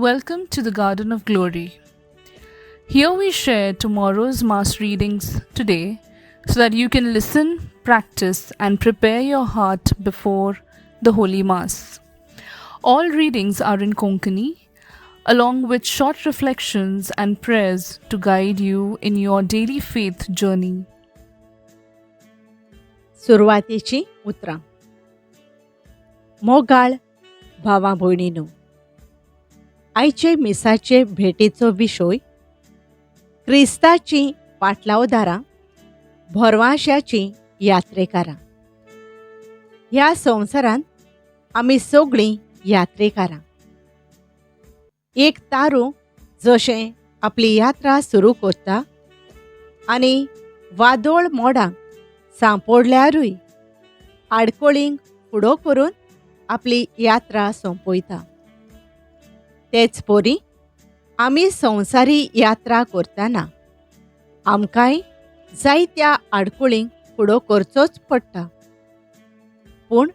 Welcome to the Garden of Glory. Here we share tomorrow's Mass readings today so that you can listen, practice, and prepare your heart before the Holy Mass. All readings are in Konkani, along with short reflections and prayers to guide you in your daily faith journey. सुरवातेचीं उतरां. मोगाळ भावा भयणीनो, आयचे मिसाचे भेटेचो विशय क्रिस्ताचीं पाटलावदारां, भरवांशाचीं यात्रेकारां. ह्या संवसारांत आमी सगळीं यात्रेकारां. एक तारू जशें आपली यात्रा सुरू करता आनी वादळ मोडांक सांपडल्यारूय आडकोळींक फुडो करून आपली यात्रा सोंपयता, तेच परी आमी संवसारी यात्रा करतना आमकांय जायत्या आडकुळींक फुडो करचोच पडटा. पूण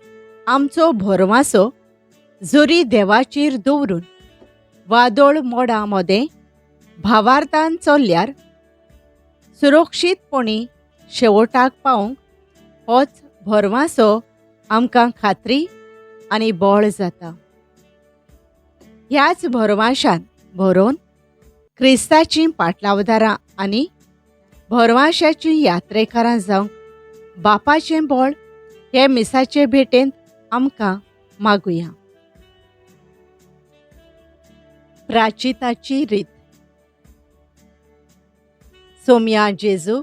आमचो भरवासो जरी देवाचेर दवरून वादळ मोडां मदें भावार्थान चल्ल्यार सुरक्षीतपणी शेवटाक पावूंक होच भरवासो आमकां खात्री आनी बळ जाता. ह्याच भरवाशान भरोवन क्रिस्ताचीं पाटलावदारां आनी भरवाशाचीं यात्रेकारां जावंक बापाचें बळ हे मिसाचे भेटेंत आमकां मागुया. प्राचिताची रीत. सोम्या जेजू,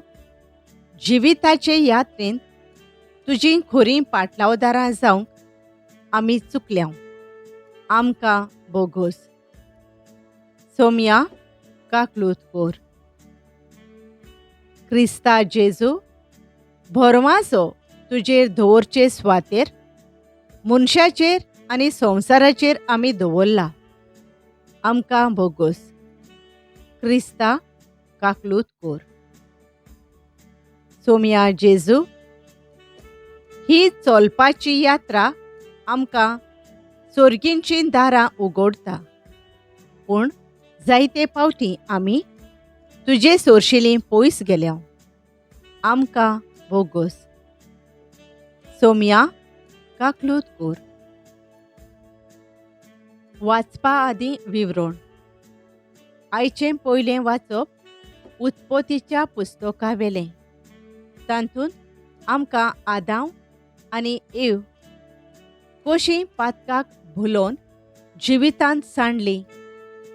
जिविताचे यात्रेंत तुजीं खोरीं पाटलावदारां जावंक आमी चुकल्या, आमकां बोगोस. सोम्या काकलूत कोर. क्रिस्ता जेजू, भरवासो तुजेर दवरचे सुवातेर मनशाचेर आनी संवसाराचेर आमी दवरला, आमकां बोगोस. क्रिस्ता काकलूत कोर. सोम्या जेजू, ही चलपाची यात्रा आमकां सोर्गींचीं दारां उगडटा, पूण जायते पावटी आमी तुजे सोरशिलीं पयस गेल्या, आमकां बोगोस. सोम्या काकलूत कोर. वाचपा आदीं विवरण. आयचें पयलें वाचप उत्पत्तीच्या पुस्तका वेलें. तातूंत आमकां आदांव आनी एव कशीं पातकाक भुलोवन जिवितांत सांडली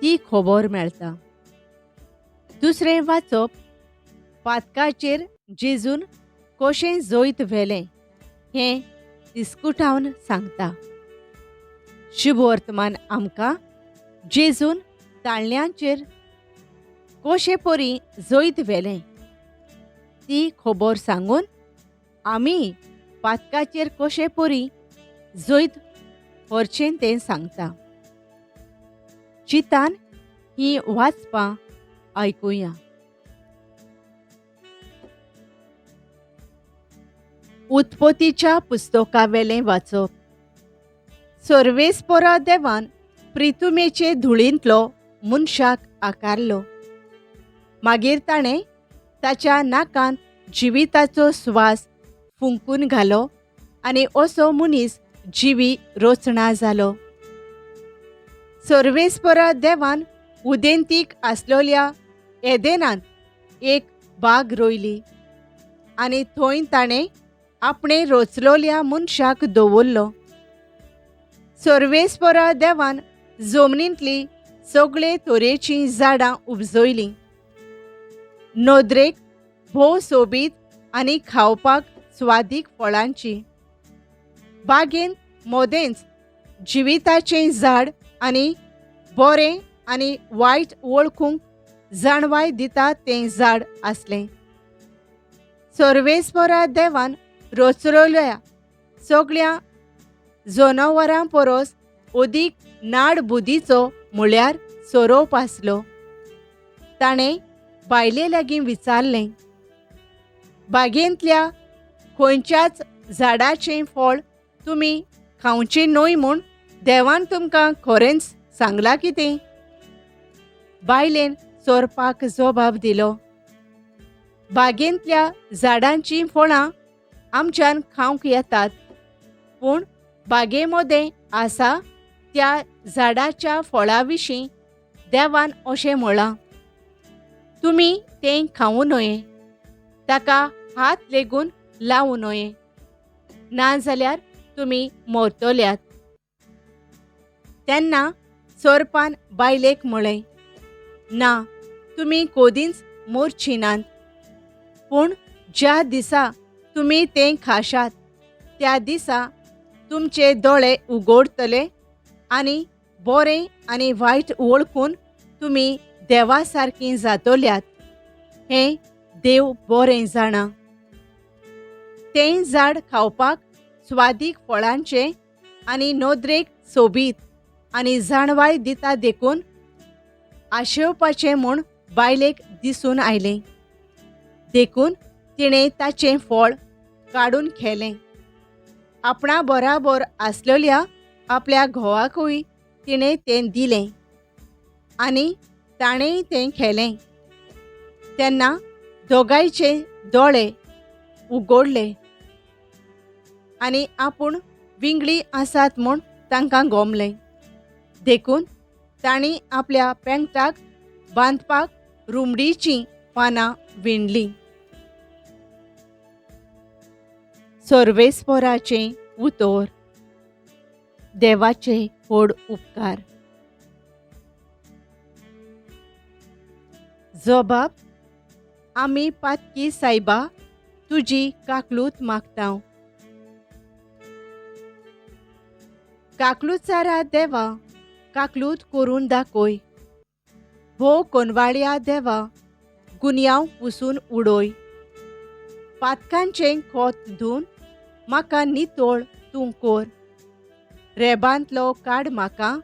ती खबर मेळटा. दुसरें वाचप पातकाचेर जेजून कशें जैत व्हेलें हें इस्कुटावन सांगता. शुभवर्तमान आमकां जेजून ताळण्यांचेर कशे परी जैत व्हेलें ती खबर सांगून आमी पातकाचेर कशे परी जैत व्हरचें तें सांगता. चितान ही वाचपां आयकुया. उत्पत्तीच्या पुस्तकावेलें वाचप. सर्वेस्परा देवान प्रितुमेचे धुळींतलो मनशाक आकारलो. मागीर ताणें ताच्या नाकांत जिविताचो स्वास फुंकून घालो आनी असो मनीस जिवी रचणा जालो. सर्वेस्परा देवान उदेंतीक आसलोल्या एदेनांत एक बाग रोयली आनी थंय ताणें आपणें रचलोल्या मनशाक दवरलो. सर्वेस्परा देवान जमनींतली सगळे तरेचीं झाडां उपजयलीं. नदरेक भोव सोबीत आनी खावपाक स्वादीक फळांची. बागेंत मदेंच जिविताचें झाड आनी बरें आनी वायट वळखूंक जाणवाय दिता तें झाड आसलें. सर्वेस्परा देवान रचलोल्या सगळ्या जनावरां परस अदीक नाड बुदीचो म्हळ्यार सोरोप आसलो. ताणें बायले लागीं विचारलें, बागेंतल्या खंयच्याच झाडाचें फळ तुमी खावचें न्हय म्हूण देवान तुमकां खरेंच सांगलां कितें? बायलेन सोरपाक जबाब दिलो, बागेंतल्या झाडांचीं फळां आमच्यान खावंक येतात, पूण बागे मदें आसा त्या झाडाच्या फळा विशीं देवान अशें म्हळां, तुमी तें खावूं न्हय, ताका हात लेगून लावूं न्हय, नाजाल्यार तुमी मरतल्यात। तेन्ना सोरपान बायलेक म्हळें, ना, तुमी कोदींच मोरची नात, पूण ज्या दिसा तुमी तें खाशात त्या दिसा तुमचे दोळे उगडतले आनी बरें आनी वायट वळखून तुमी देवा सारकीं जातल्यात, हें देव बरें जाणा। तें झाड खावपाक स्वादीक फळांचें आनी नदरेक सोबीत आनी जाणवाय दिता देखून आशेवपाचें म्हूण बायलेक दिसून आयलें, देखून तिणें ताचें फळ काडून खेलें। आपणा बराबर आसलेल्या आपल्या घोवाकूय तिणें तें दिलें आनी ताणेंय तें खेलें। तेन्ना दोगांयचे दोळे उगडले आनी आपूण विंगळी आसात म्हूण तांकां गोमलें, देखून तांणी आपल्या पेंगटाक बांदपाक रुमडीचीं पानां विणलीं। सर्वेस्पराचें उतर। देवाचे व्हड उपकार। जबाब, आमी पातकी सायबा तुजी काकलूत मागता। काकलुचारा देवा काकलूत करून दाखय, भोव कोनवाळ्या देवा गुन्यांव पुसून उडय, पातकांचें खोत धुवन म्हाका नितळ तूं कर, रेबांतलो काड म्हाका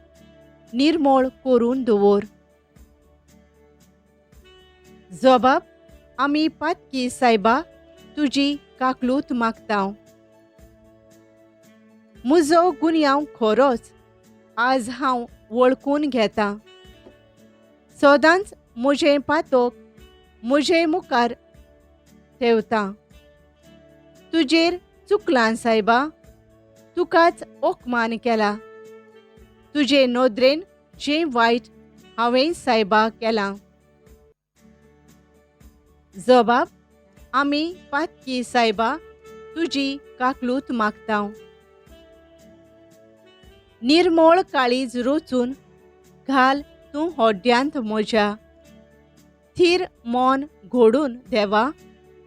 निर्मळ करून दवर। जबाब, आमी पातकी सायबा तुजी काकलूत मागता। म्हजो गुन्यांव खरोच आज हांव वळखून घेता, सदांच म्हजें पातक म्हजे मुखार ठेवता। तुजेर चुकलां सायबा, तुकाच ओकमान केला, तुजे नदरेन जें वायट हांवें सायबा केलां। जबाब, आमी पातकी सायबा तुजी काकलूत मागता। निर्मळ काळीज रोचून घाल तूं होड्यांत म्हज्या, थीर मन घडून देवा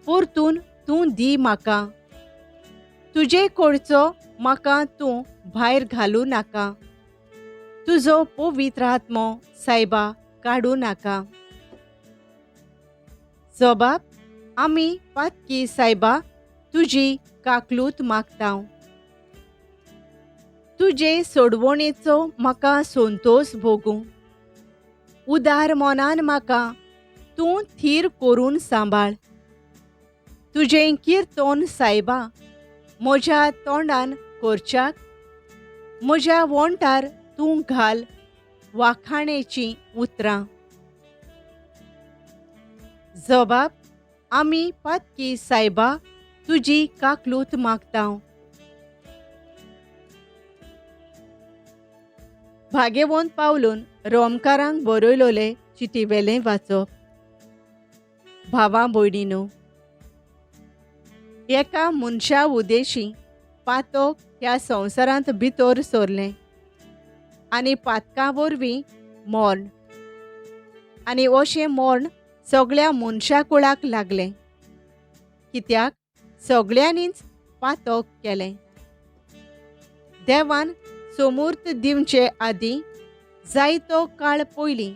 परतून तूं दी म्हाका, तुजे कडचो म्हाका तूं भायर घालूं नाका, तुजो पवित्र आत्मो सायबा काडूं नाका। जबाब, आमी पातकी सायबा तुजी काकलूत मागता। तुजे सोडवणेचो म्हाका संतोस भोगूं, उदार मनान म्हाका तूं थीर करून सांबाळ, तुजें किर्तन सायबा म्हज्या तोंडान करच्याक, म्हज्या वोंठार तूं घाल वाखाणेचीं उतरां। जबाब, आमी पातकी सायबा तुजी काकलूत मागता। भाग्यवंत पावलून रोमकारांक बरयलोले चिटीवेलें वाचप। भावा भयणीनो, एका मनशा उदेशी पातक ह्या संवसारांत भितर सरलें आनी पातकां वरवीं मर्ण, आनी अशें मर्ण सगळ्या मनशा कुळाक लागलें, कित्याक सगळ्यांनीच पातक केलें। देवान सोमूर्त दिवचे आदीं जायतो काळ पयलीं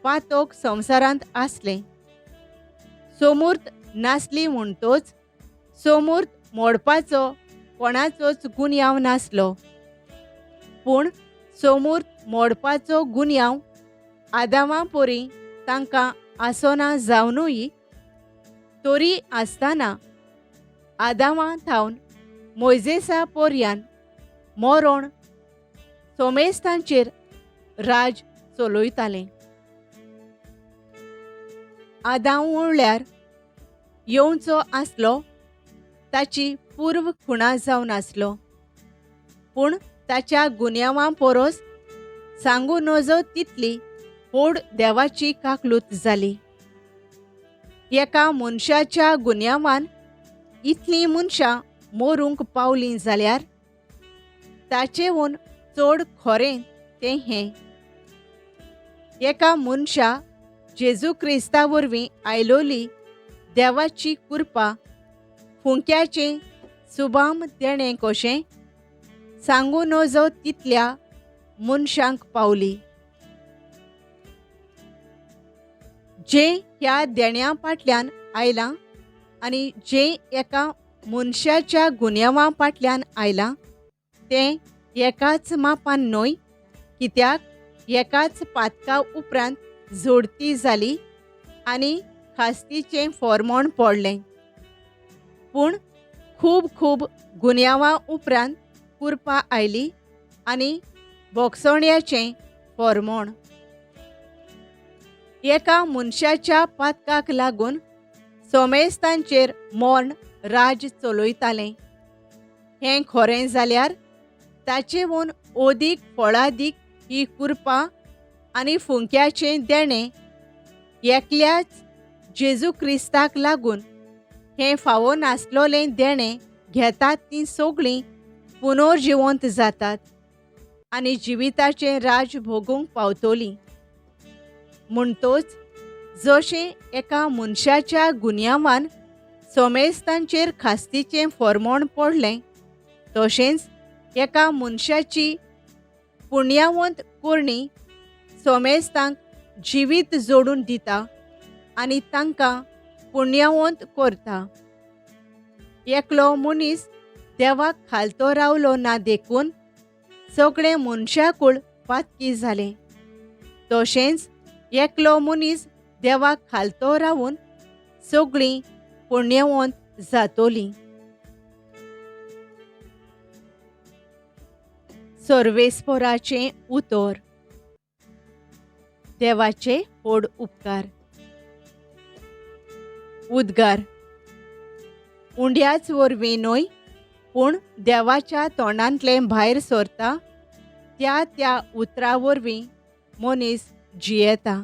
पातक संवसारांत आसलें। सोमूर्त नासली म्हणटोच सोमूर्त मोडपाचो कोणाचोच गुन्यांव नासलो, पूण सोमूर्त मोडपाचो गुन्यांव आदामा परी तांकां आसना जावनूय तरी आसतना आदामा थावन मोयजेसा पर्यान मरण सोमेस्तांचेर राज चलयतालें। आदांव उळ्यार येवचो आसलो ताची पूर्व खुणा जावन आसलो, पूण ताच्या गुन्यांवां पोरोस सांगू नजो तितली व्हड देवाची काकलूत जाली. एका मनशाच्या गुन्यांवान इतलीं मनशां मरूंक पावलीं जाल्यार ताचेहून चड खरें तें हें, एका मनशा जेजू क्रिस्ता वरवीं आयलोली देवाची कृपा फुंक्याचें सुबाम देणें कशें सांगू नजो तितल्या मनशांक पावली. जें ह्या देण्या फाटल्यान आयलां आनी जें एका मनशाच्या गुन्यांवा फाटल्यान आयलां तें एकाच मापान न्हय, कित्याक एकाच पातका उपरांत जोडती जाली आनी खास्तीचें फॉर्मोण पडलें, पूण खूब खूब गुन्यांवा उपरांत कृपा आयली आनी बोगसोण्याचें फॉर्मोण. एका मनशाच्या पातकाक लागून सोमेस्तांचेर मर्ण राज चलयतालें हें खरें जाल्यार ताचेहून ओदीक फळादीक ही कृपा आनी फुंक्याचें देणें एकल्याच जेजू क्रिस्ताक लागून हें फावो नासलोलें देणें घेतात तीं सगळीं पुनर्जिवंत जातात आनी जिविताचें राज भोगूंक पावतलीं. म्हणटोच जशें एका मनशाच्या गुन्यांवान सोमेस्तांचेर खास्तीचें फॉर्मोण पडलें तशेंच एका मनशाची पुण्यावंत करणी सोमेस्तांक जिवीत जोडून दिता आनी तांकां पुण्यावंत करता. एकलो मनीस देवाक खालतो रावलो ना देखून सगळें मनशाकूळ पातकी जालें, तशेंच एकलो मनीस देवाक खालतो रावून सगळीं पुण्यवंत जातोलीं. सर्वेस्पोराचें उतर. देवाचे व्हड उपकार. उद्गार. उंड्याच वरवीं न्हय पूण देवाच्या तोंडांतलें भायर सरता त्या त्या उतरा वरवीं मनीस जियेता.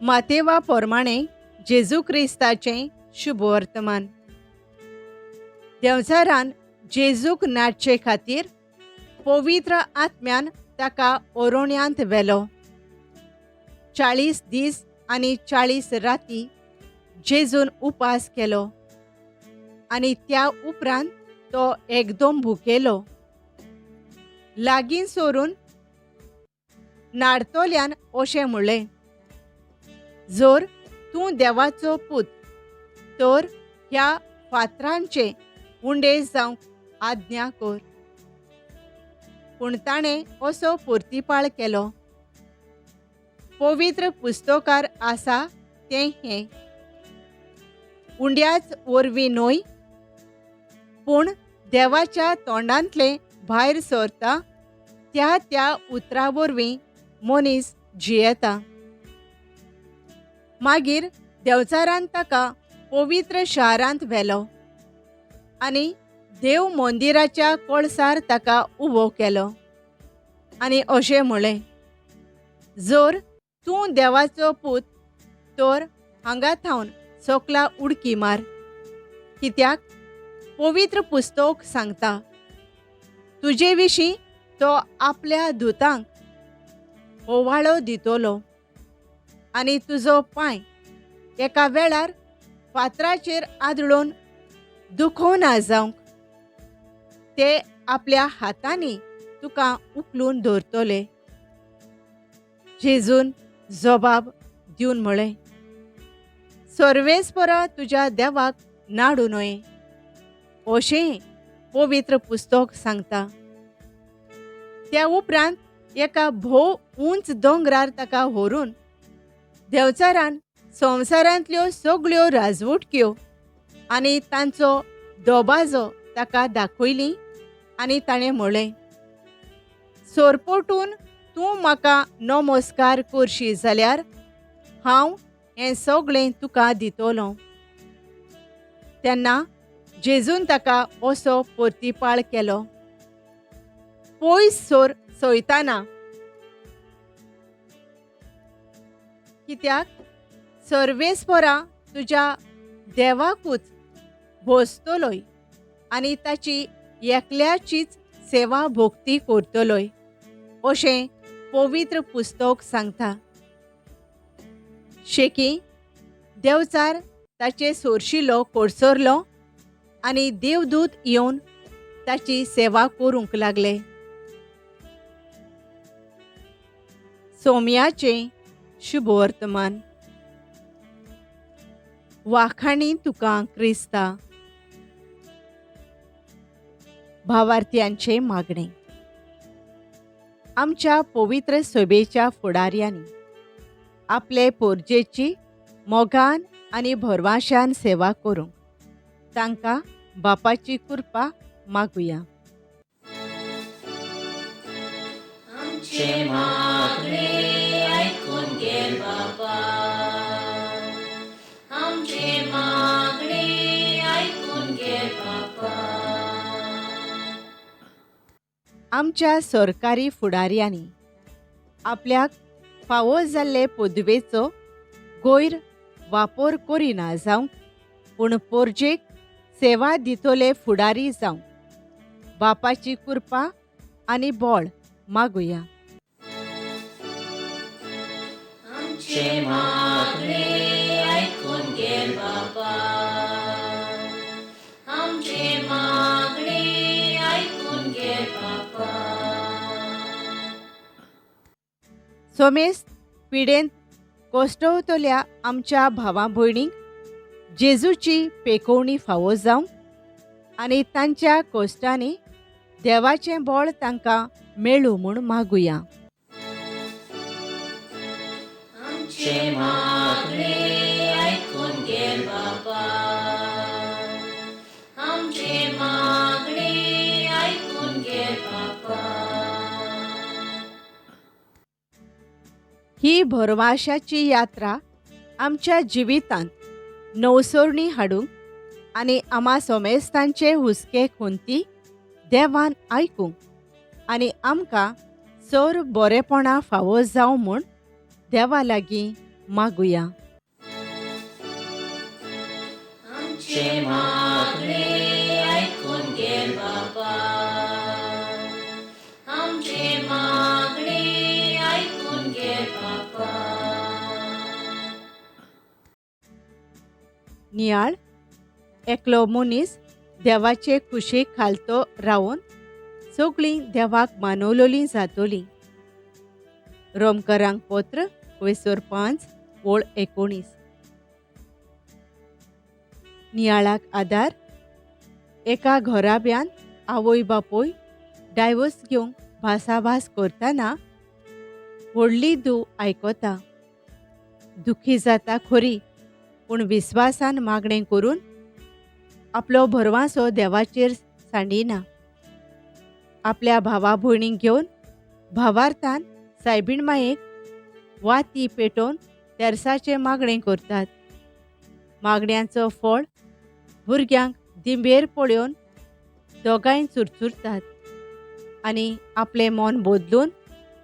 मातेवा प्रमाणे जेजू क्रिस्ताचें शुभवर्तमान. देंवचारान जेजूक नाटचे खातीर पवित्र आत्म्यान ताका ओरोण्यांत व्हेलो. 40 दीस आनी 40 राती जेजून उपास केलो आनी त्या उपरांत तो एकदम भुकेलो. लागीं सरून नाडतोल्यान अशें म्हणलें, जर तूं देवाचो पूत तर ह्या फातरांचे उंडे जावंक आज्ञा कर. पूण ताणें असो पुर्तीपाळ केलो, पवित्र पुस्तकार आसा तें हें, उंड्याच वरवीं न्हय पूण देवाच्या तोंडांतलें भायर सरता त्या त्या उतरा वरवीं मनीस जियेता. मागीर देंवचारान ताका पवित्र शारांत व्हेलो आनी देव मंदिराच्या कळसार ताका उबो केलो आनी अशें म्हणलें, जर तूं देवाचो पूत तर हांगा थावन सकला उडकी मार, कित्याक पवित्र पुस्तक सांगता तुजे विशीं तो आपल्या दुतांक ओवाळो दितलो आनी तुजो पांय एका वेळार फातराचेर आदळून दुखोवना जावंक ते आपल्या हातांनी तुका उखलून दवरतले. जेजून जबाब दिवन म्हळें, सर्वेस्परा तुज्या देवाक नाडू न्हय अशें पवित्र पुस्तक सांगता. त्या उपरांत एका भोव उंच दोंगरार ताका व्हरून देंवचारान संवसारांतल्यो सगळ्यो राजवटक्यो आनी तांचो दबाजो ताका दाखयली आनी ताणें म्हळें, सोरपोटून तूं म्हाका नमस्कार करशी जाल्यार हांव हें सगळें तुका दितलो. तेन्ना जेजून ताका असो परतिपाळ केलो, पयस सोर सैताना, कित्याक सर्वेस्परा तुज्या देवाकूच भोसतलोय आनी ताची एकल्याचीच सेवा भोक्ती करतलोय अशें पवित्र पुस्तक सांगता. शेकी देवचार ताचे सोरशिलो कोडसरलो आनी देवदूत येवन ताची सेवा करूंक लागले. सोम्याचें शुभवर्तमान. वाखाणी तुका क्रिस्ता. भावार्थ्यांचे मागणे. आमच्या पवित्र सभेच्या फुडाऱ्यांनी आपले पोरजेची मोगान आनी भरवाशान सेवा करूंक तांकां बापाची कृपा मागुया. आमचें मागणें आयकून घे बापा, आमचें मागणें आयकून घे बापा. आमच्या सरकारी फुडाऱ्यांनी आपल्याक फावो जाल्ले पदवेचो गैर वापर करिना जावंक, पूण पोरजेक सेवा दितले फुडारी जावंक बापाची कृपा आनी बळ मागुया. आमचें मागणें आयकून घे बापा, आमचें मागणें आयकून घे बापा. सोमेस्त पिडेंत कोश्टवतल्या आमच्या भावा भयणींक जेजूची पेकोवणी फावो जावंक आनी तांच्या कोश्टांनी देवाचें बळ तांकां मेळूं म्हूण मागुया. आमचें मागणें आयकून घे बापा, आमचें मागणें आयकून घे बापा. ही भरवाशाची यात्रा आमच्या जिवितांत नवसरणी हाडूंक आनी आमा सोमेस्तांचे हुस्के खुंती देवान आयकूंक आनी आमकां चड बरेपणा फावो जावं म्हूण देवा लागीं मागुया. आमचें मागणें आयकून घे बापा, आमचें मागणें आयकून घे बापा. नियाळ. एकलो मनीस देवाचे कुशीक खालतो रावन सगळीं देवाक मानवलोलीं जातोलीं. रोमकरांक पत्र 5:19. नियाळाक आदार. एका घराब्यांत आवय बापूय डायवोर्स घेवंक भासाभास करतना व्हडली धूव आयकता. दुखी जाता खरी, पूण विस्वासान मागणें करून आपलो भरवासो देवाचेर सांडिना. आपल्या भावा भयणींक घेवन भावार्थान सायबीण मायेक वाती पेटोवन तेरसाचें मागणें करतात. मागण्यांचो फळ भुरग्यांक दिंबेर पळोवन दोगांय चुरचुरतात आनी आपलें मन बदलून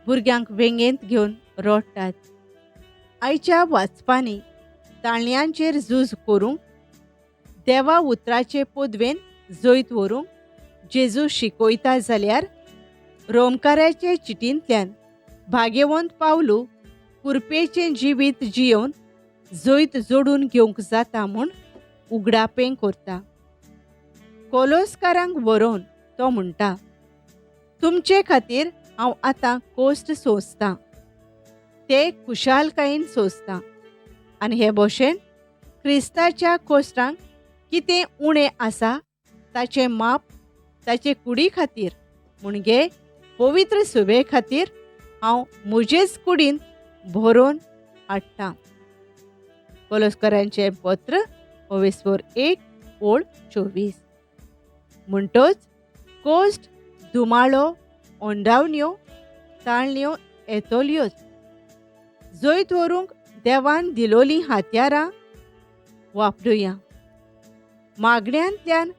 भुरग्यांक वेंगेंत घेवन रडटात. आयच्या वाचपांनी ताळयांचेर झूज करूंक, देवा उतराचे पदवेन जैत व्हरूंक जेजू शिकयता जाल्यार रोमकाराचे चिटींतल्यान भाग्यवंत पावलू कुरपेचें जिवीत जियोवन जैत जोडून घेवंक जाता म्हूण उगडापें करता. कोलोस्कारांक बरोवन तो म्हणटा, तुमचे खातीर हांव आतां कोश्ट सोंसतां, ते खुशालकायेन सोंसतां आनी हे भशेन क्रिस्ताच्या कोश्टांक कितें उणें आसा ताचें माप ताचे कुडी खातीर म्हणजे पवित्र सुबे खातीर हांव म्हजेच कुडीन भरोवन हाडटां. कोलोस्करांचें पत्र 1:24. म्हणटच कोश्ट, धुमाळो, ओंडावण्यो, ताळण्यो येतल्योच. जैत व्हरूंक देवान दिलोलीं हातयारां वापरुया. मागण्यांतल्यान,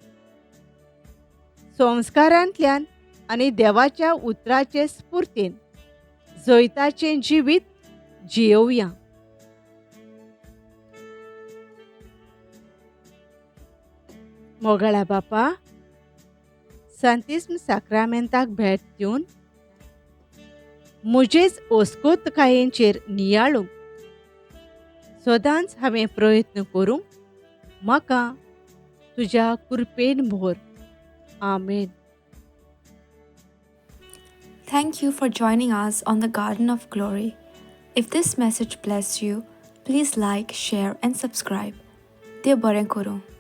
संस्कारांतल्यान आनी देवाच्या उतराचे स्फुर्तीन जैताचें जिवीत जियोवया. मोगाळा बापा, सांतिस्म साक्रामेंताक भेट दिवन म्हजेच ओस्कोतकायेचेर नियाळूंक सदांच हांवें प्रयत्न करूंक म्हाका तुज्या कृपेन भर. आमेन. Thank you for joining us on the Garden of Glory. If this message blessed you, please like, share, and subscribe. देव बरें करूं.